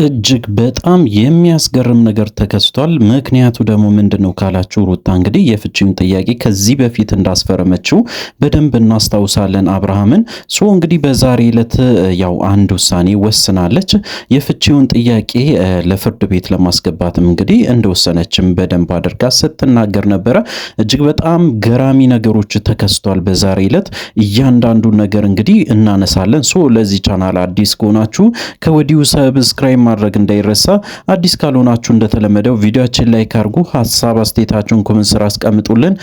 እጅግ በጣም የሚያስገርም ነገር ተከስቷል። ምክንያቱ ደግሞ ምንድን ነው ካላችሁ ሩታ እንግዲህ የፍቺውን ጥያቄ ከዚህ በፊት እንዳስፈረመችው በደንብ እናስታውሳለን አብርሃምን። So እንግዲህ በዛሬ ዕለት ያው አንድ ውሳኔ ወስናለች። የፍቺውን ጥያቄ ለፍርድ ቤት ለማስገባትም እንግዲህ እንደወሰነችም በደንብ አድርጋ ስትናገር ነበረ። እጅግ በጣም ገራሚ ነገሮች ተከስቷል በዛሬ ዕለት። እያንዳንዱ ነገር እንግዲህ እናነሳለን። So ለዚህ ቻናል አዲስ ከሆናችሁ ከወዲሁ subscribe ማድረግ እንዳይረሳ። አዲስ ካልሆናችሁ እንደተለመደው ቪዲዮአችን like አድርጉ፣ ሀሳብ አስተያየታችሁን comment ስር አስቀምጡልን።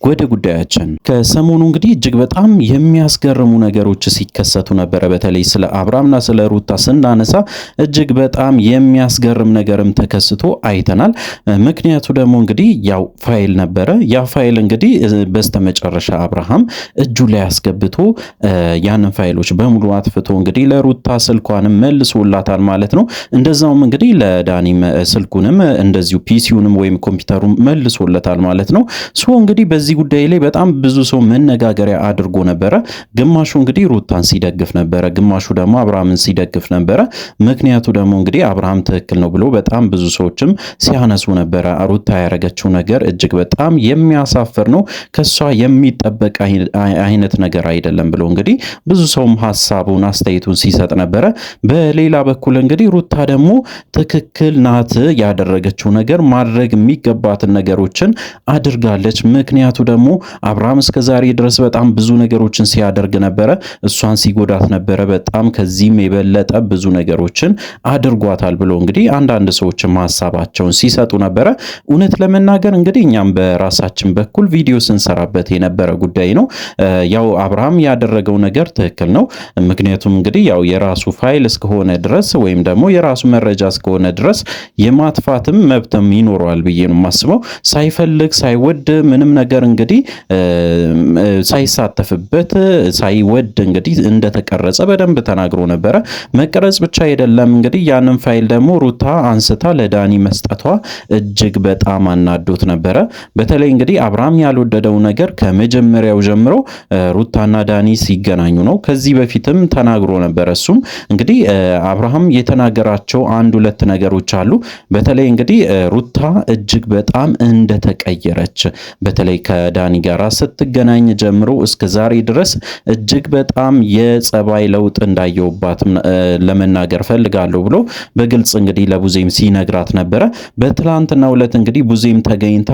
ወደ ጉዳያችን ከሰሞኑ እንግዲህ እጅግ በጣም የሚያስገርሙ ነገሮች ሲከሰቱ ነበረ። በተለይ ስለ አብርሃምና ስለ ሩታ ስናነሳ እጅግ በጣም የሚያስገርም ነገርም ተከስቶ አይተናል። ምክንያቱ ደግሞ እንግዲህ ያው ፋይል ነበረ። ያ ፋይል እንግዲህ በስተመጨረሻ አብርሃም እጁ ላይ አስገብቶ ያንን ፋይሎች በሙሉ አጥፍቶ እንግዲህ ለሩታ ስልኳንም መልሶላታል ማለት ነው። እንደዛውም እንግዲህ ለዳኒም ስልኩንም እንደዚሁ PC ውንም ወይም ኮምፒውተሩን መልሶለታል ማለት ነው። So እንግዲህ በዚህ ጉዳይ ላይ በጣም ብዙ ሰው መነጋገሪያ አድርጎ ነበረ። ግማሹ እንግዲህ ሩታን ሲደግፍ ነበረ፣ ግማሹ ደግሞ አብርሃምን ሲደግፍ ነበረ። ምክንያቱ ደግሞ እንግዲህ አብርሃም ትክክል ነው ብሎ በጣም ብዙ ሰዎችም ሲያነሱ ነበረ። ሩታ ያደረገችው ነገር እጅግ በጣም የሚያሳፍር ነው፣ ከሷ የሚጠበቅ አይነት ነገር አይደለም ብሎ እንግዲህ ብዙ ሰውም ሀሳቡን አስተያየቱን ሲሰጥ ነበረ። በሌላ በኩል እንግዲህ ሩታ ደግሞ ትክክል ናት፣ ያደረገችው ነገር ማድረግ የሚገባትን ነገሮችን አድርጋለች። ምክንያቱ ደግሞ አብርሃም እስከ ዛሬ ድረስ በጣም ብዙ ነገሮችን ሲያደርግ ነበረ። እሷን ሲጎዳት ነበረ። በጣም ከዚህም የበለጠ ብዙ ነገሮችን አድርጓታል ብሎ እንግዲህ አንዳንድ ሰዎችም ሀሳባቸውን ሲሰጡ ነበረ። እውነት ለመናገር እንግዲህ እኛም በራሳችን በኩል ቪዲዮ ስንሰራበት የነበረ ጉዳይ ነው። ያው አብርሃም ያደረገው ነገር ትክክል ነው። ምክንያቱም እንግዲህ ያው የራሱ ፋይል እስከሆነ ድረስ ወይም ደግሞ የራሱ መረጃ እስከሆነ ድረስ የማጥፋትም መብትም ይኖረዋል ብዬ ነው የማስበው። ሳይፈልግ ሳይወድ ምንም ነገር እንግዲህ ሳይሳተፍበት ሳይወድ እንግዲህ እንደተቀረጸ በደንብ ተናግሮ ነበረ። መቀረጽ ብቻ አይደለም እንግዲህ ያንን ፋይል ደግሞ ሩታ አንስታ ለዳኒ መስጠቷ እጅግ በጣም አናዶት ነበረ። በተለይ እንግዲህ አብርሃም ያልወደደው ነገር ከመጀመሪያው ጀምሮ ሩታና ዳኒ ሲገናኙ ነው። ከዚህ በፊትም ተናግሮ ነበረ። እሱም እንግዲህ አብርሃም የተናገራቸው አንድ ሁለት ነገሮች አሉ። በተለይ እንግዲህ ሩታ እጅግ በጣም እንደተቀየረች በተለይ ከዳኒ ጋር ስትገናኝ ጀምሮ እስከ ዛሬ ድረስ እጅግ በጣም የጸባይ ለውጥ እንዳየውባትም ለመናገር ፈልጋለሁ ብሎ በግልጽ እንግዲህ ለቡዜም ሲነግራት ነበረ። በትላንትናው ዕለት እንግዲህ ቡዜም ተገኝታ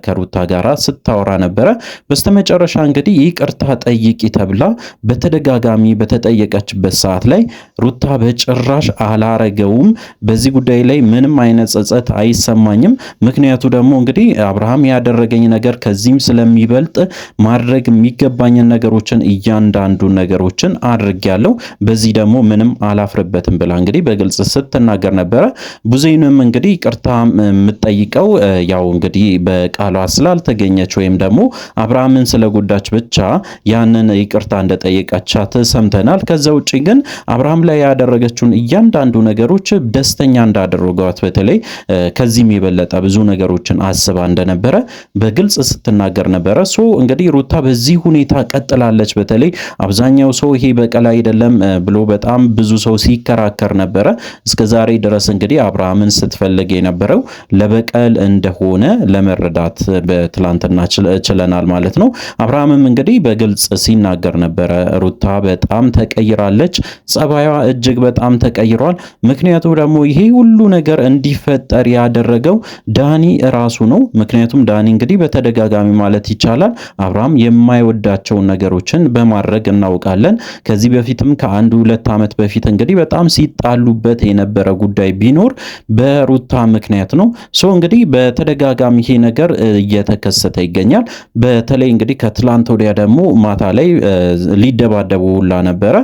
ከሩታ ጋር ስታወራ ነበረ። በስተመጨረሻ እንግዲህ ይቅርታ ጠይቂ ተብላ በተደጋጋሚ በተጠየቀችበት ሰዓት ላይ ሩታ በጭራሽ አላረገውም፣ በዚህ ጉዳይ ላይ ምንም አይነት ጸጸት አይሰማኝም፣ ምክንያቱ ደግሞ እንግዲህ አብርሃም ያደረገኝ ነገር ከዚህም ስለሚበልጥ ማድረግ የሚገባኝን ነገሮችን እያንዳንዱ ነገሮችን አድርጌያለሁ፣ በዚህ ደግሞ ምንም አላፍርበትም ብላ እንግዲህ በግልጽ ስትናገር ነበረ። ቡዜንም እንግዲህ ይቅርታ የምጠይቀው ያው እንግዲህ በቃሏ ስላልተገኘች ወይም ደግሞ አብርሃምን ስለጎዳች ብቻ ያንን ይቅርታ እንደጠየቀቻት ሰምተናል። ከዛ ውጭ ግን አብርሃም ላይ ያደረገችውን እያንዳንዱ ነገሮች ደስተኛ እንዳደረጓት በተለይ ከዚህም የበለጠ ብዙ ነገሮችን አስባ እንደነበረ በግልጽ ስትናገር ነበረ። So እንግዲህ ሩታ በዚህ ሁኔታ ቀጥላለች። በተለይ አብዛኛው ሰው ይሄ በቀል አይደለም ብሎ በጣም ብዙ ሰው ሲከራከር ነበረ። እስከ ዛሬ ድረስ እንግዲህ አብርሃምን ስትፈልግ የነበረው ለበቀል እንደሆነ ለመረዳት በትላንትና ችለናል ማለት ነው። አብርሃምም እንግዲህ በግልጽ ሲናገር ነበረ። ሩታ በጣም ተቀይራለች፣ ጸባይዋ እጅግ በጣም ተቀይሯል። ምክንያቱ ደግሞ ይሄ ሁሉ ነገር እንዲፈጠር ያደረገው ዳኒ ራሱ ነው። ምክንያቱም ዳኒ እንግዲህ በተደጋጋሚ ማለት ይቻላል አብርሃም የማይወዳቸውን ነገሮችን በማድረግ እናውቃለን። ከዚህ በፊትም ከአንድ ሁለት ዓመት በፊት እንግዲህ በጣም ሲጣሉበት የነበረ ጉዳይ ቢኖር በሩታ ምክንያት ነው። So እንግዲህ በተደጋጋሚ ይሄ ነገር እየተከሰተ ይገኛል። በተለይ እንግዲህ ከትላንት ወዲያ ደግሞ ማታ ላይ ሊደባደቡ ሁላ ነበረ።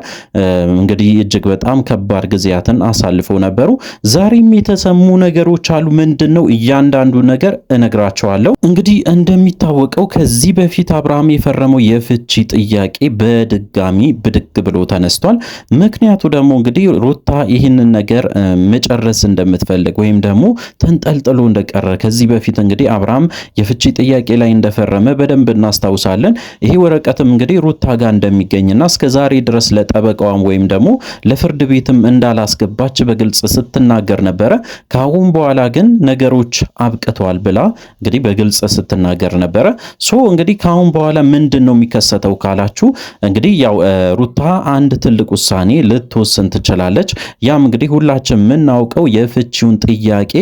እንግዲህ እጅግ በጣም ከባድ ጊዜያትን አሳልፈው ነበሩ። ዛሬም የተሰሙ ነገሮች አሉ። ምንድን ነው እያንዳንዱ ነገር እነግራቸዋለሁ። እንግዲህ እንደሚታወቀው እንደሚታወቀው ከዚህ በፊት አብርሃም የፈረመው የፍቺ ጥያቄ በድጋሚ ብድግ ብሎ ተነስቷል። ምክንያቱ ደግሞ እንግዲህ ሩታ ይህንን ነገር መጨረስ እንደምትፈልግ ወይም ደግሞ ተንጠልጥሎ እንደቀረ ከዚህ በፊት እንግዲህ አብርሃም የፍቺ ጥያቄ ላይ እንደፈረመ በደንብ እናስታውሳለን። ይሄ ወረቀትም እንግዲህ ሩታ ጋር እንደሚገኝና እስከ ዛሬ ድረስ ለጠበቃዋም ወይም ደግሞ ለፍርድ ቤትም እንዳላስገባች በግልጽ ስትናገር ነበረ። ከአሁን በኋላ ግን ነገሮች አብቅተዋል ብላ እንግዲህ በግልጽ ስትናገር ነበረ። So እንግዲህ ከአሁን በኋላ ምንድን ነው የሚከሰተው ካላችሁ እንግዲህ ያው ሩታ አንድ ትልቅ ውሳኔ ልትወስን ትችላለች። ያም እንግዲህ ሁላችን የምናውቀው የፍቺውን ጥያቄ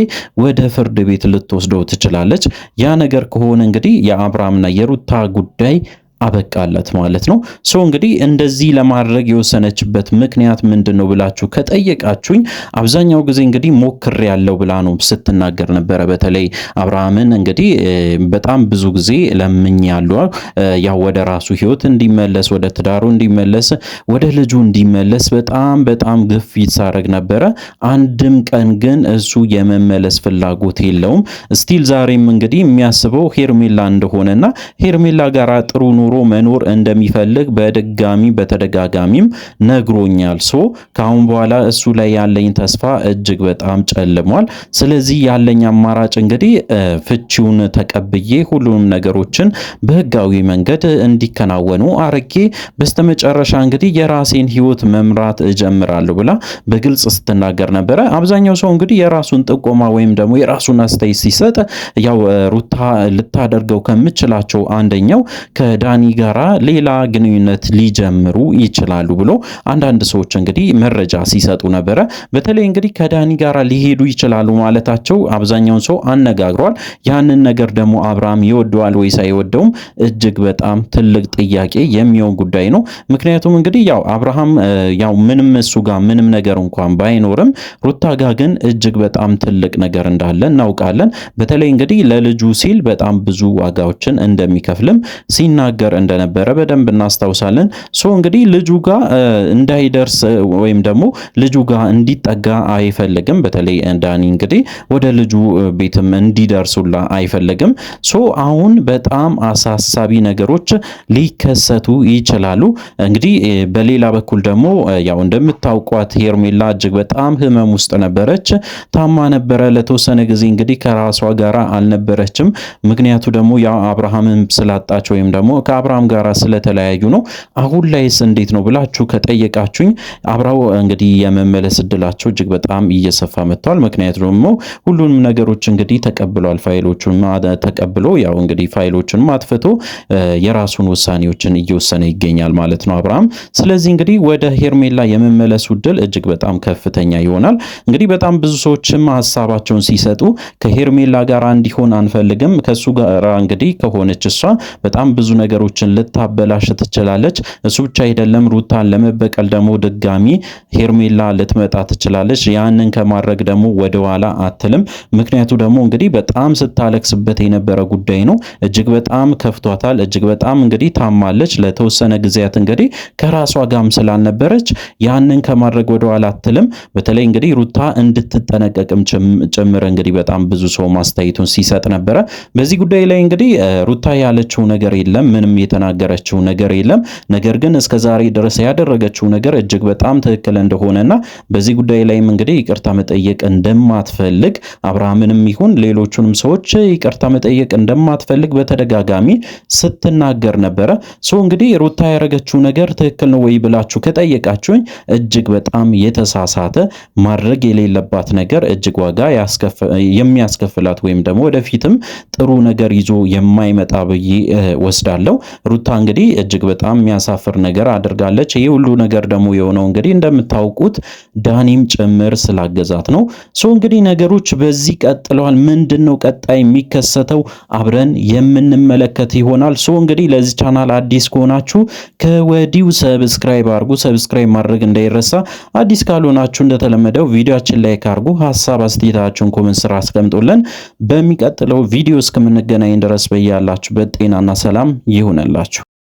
ወደ ፍርድ ቤት ልትወስደው ትችላለች። ያ ነገር ከሆነ እንግዲህ የአብርሃምና የሩታ ጉዳይ አበቃለት ማለት ነው። So እንግዲህ እንደዚህ ለማድረግ የወሰነችበት ምክንያት ምንድን ነው ብላችሁ ከጠየቃችሁኝ አብዛኛው ጊዜ እንግዲህ ሞክሬያለሁ ብላ ነው ስትናገር ነበረ። በተለይ አብርሃምን እንግዲህ በጣም ብዙ ጊዜ ለምኛለሁ፣ ያው ወደ ራሱ ህይወት እንዲመለስ፣ ወደ ትዳሩ እንዲመለስ፣ ወደ ልጁ እንዲመለስ በጣም በጣም ግፊት ሳረግ ነበረ። አንድም ቀን ግን እሱ የመመለስ ፍላጎት የለውም። Still ዛሬም እንግዲህ የሚያስበው ሄርሜላ እንደሆነና ሄርሜላ ጋር ጥሩ ኑሮ መኖር እንደሚፈልግ በድጋሚ በተደጋጋሚም ነግሮኛል። So ከአሁን በኋላ እሱ ላይ ያለኝ ተስፋ እጅግ በጣም ጨልሟል። ስለዚህ ያለኝ አማራጭ እንግዲህ ፍቺውን ተቀብዬ ሁሉንም ነገሮችን በህጋዊ መንገድ እንዲከናወኑ አርጌ በስተመጨረሻ እንግዲህ የራሴን ህይወት መምራት እጀምራለሁ ብላ በግልጽ ስትናገር ነበረ። አብዛኛው ሰው እንግዲህ የራሱን ጥቆማ ወይም ደግሞ የራሱን አስተያየት ሲሰጥ ያው ሩታ ልታደርገው ከምችላቸው አንደኛው ከዳኒ ጋራ ሌላ ግንኙነት ሊጀምሩ ይችላሉ ብሎ አንዳንድ ሰዎች እንግዲህ መረጃ ሲሰጡ ነበረ። በተለይ እንግዲህ ከዳኒ ጋራ ሊሄዱ ይችላሉ ማለታቸው አብዛኛውን ሰው አነጋግሯል። ያንን ነገር ደግሞ አብርሃም ይወደዋል ወይስ አይወደውም እጅግ በጣም ትልቅ ጥያቄ የሚሆን ጉዳይ ነው። ምክንያቱም እንግዲህ ያው አብርሃም ያው ምንም እሱ ጋር ምንም ነገር እንኳን ባይኖርም ሩታ ጋር ግን እጅግ በጣም ትልቅ ነገር እንዳለ እናውቃለን። በተለይ እንግዲህ ለልጁ ሲል በጣም ብዙ ዋጋዎችን እንደሚከፍልም ሲናገር እንደነበረ በደንብ እናስታውሳለን። So እንግዲህ ልጁ ጋር እንዳይደርስ ወይም ደግሞ ልጁ ጋር እንዲጠጋ አይፈልግም። በተለይ ዳኒ እንግዲህ ወደ ልጁ ቤትም እንዲደርሱላ አይፈልግም። So አሁን በጣም አሳሳቢ ነገሮች ሊከሰቱ ይችላሉ። እንግዲህ በሌላ በኩል ደግሞ ያው እንደምታውቋት ሄርሜላ እጅግ በጣም ህመም ውስጥ ነበረች። ታማ ነበረ ለተወሰነ ጊዜ እንግዲህ ከራሷ ጋር አልነበረችም። ምክንያቱ ደግሞ ያው አብርሃምን ስላጣች ወይም ደግሞ ከአብርሃም ጋር ስለተለያዩ ነው። አሁን ላይስ እንዴት ነው ብላችሁ ከጠየቃችሁኝ አብረው እንግዲህ የመመለስ እድላቸው እጅግ በጣም እየሰፋ መጥቷል። ምክንያቱ ደግሞ ሁሉንም ነገሮች እንግዲህ ተቀብሏል። ፋይሎቹን ተቀብሎ ያው እንግዲህ ፋይሎቹን አጥፍቶ የራሱን ውሳኔዎችን እየወሰነ ይገኛል ማለት ነው አብርሃም። ስለዚህ እንግዲህ ወደ ሄርሜላ የመመለሱ እድል እጅግ በጣም ከፍተኛ ይሆናል። እንግዲህ በጣም ብዙ ሰዎችም ሀሳባቸውን ሲሰጡ ከሄርሜላ ጋር እንዲሆን አንፈልግም፣ ከሱ ጋር እንግዲህ ከሆነች እሷ በጣም ብዙ ነገሮችን ልታበላሽ ትችላለች። እሱ ብቻ አይደለም፣ ሩታን ለመበቀል ደግሞ ድጋሚ ሄርሜላ ልትመጣ ትችላለች። ያንን ከማድረግ ደግሞ ወደኋላ አትልም። ምክንያቱ ደግሞ እንግዲህ በጣም ስታለቅስበት የነበረ ጉዳይ ነው። እጅግ በጣም ከፍቷታል። እጅግ በጣም እንግዲህ ታማለች። ለተወሰነ ጊዜያት እንግዲህ ከራሷ ጋም ስላልነበረች ያንን ከማድረግ ወደኋላ አትልም። በተለይ እንግዲህ ሩታ እንድትጠነቀቅም ጭምር እንግዲህ በጣም ብዙ ሰው ማስተያየቱን ሲሰጥ ነበረ። በዚህ ጉዳይ ላይ እንግዲህ ሩታ ያለችው ነገር የለም፣ ምንም የተናገረችው ነገር የለም። ነገር ግን እስከ ዛሬ ድረስ ያደረገችው ነገር እጅግ በጣም ትክክል እንደሆነና በዚህ ጉዳይ ላይም እንግዲህ ይቅርታ መጠየቅ እንደማትፈልግ አብርሃምንም ይሁን ሌሎቹንም ሰዎች ይቅርታ መጠየቅ እንደማትፈልግ በተደጋጋሚ ስትናገር ነበረ። So እንግዲህ ሩታ ያደረገችው ነገር ትክክል ነው ወይ ብላችሁ ከጠየቃችሁኝ እጅግ በጣም የተሳሳተ ማድረግ የሌለባት ነገር እጅግ ዋጋ የሚያስከፍላት ወይም ደግሞ ወደፊትም ጥሩ ነገር ይዞ የማይመጣ ብዬ ወስዳለሁ። ሩታ እንግዲህ እጅግ በጣም የሚያሳፍር ነገር አድርጋለች። ይህ ሁሉ ነገር ደግሞ የሆነው እንግዲህ እንደምታውቁት ዳኒም ጭምር ስላገዛት ነው። So እንግዲህ ነገሮች በዚህ ቀጥለዋል። ምንድን ነው ቀጣይ የሚከሰተው አብረን የምንመለከት ይሆናል። So እንግዲህ ለዚህ ቻናል አዲስ ከሆናችሁ ከወዲሁ subscribe አድርጉ። Subscribe ማድረግ እንዳይረሳ። አዲስ ካልሆናችሁ እንደተለመደው ቪዲዮአችን like አድርጉ። ሀሳብ አስተያየታችሁን comment ስር አስቀምጡልን። በሚቀጥለው ቪዲዮ እስከምንገናኝ ድረስ በያላችሁበት ጤናና ሰላም ይሁንላችሁ።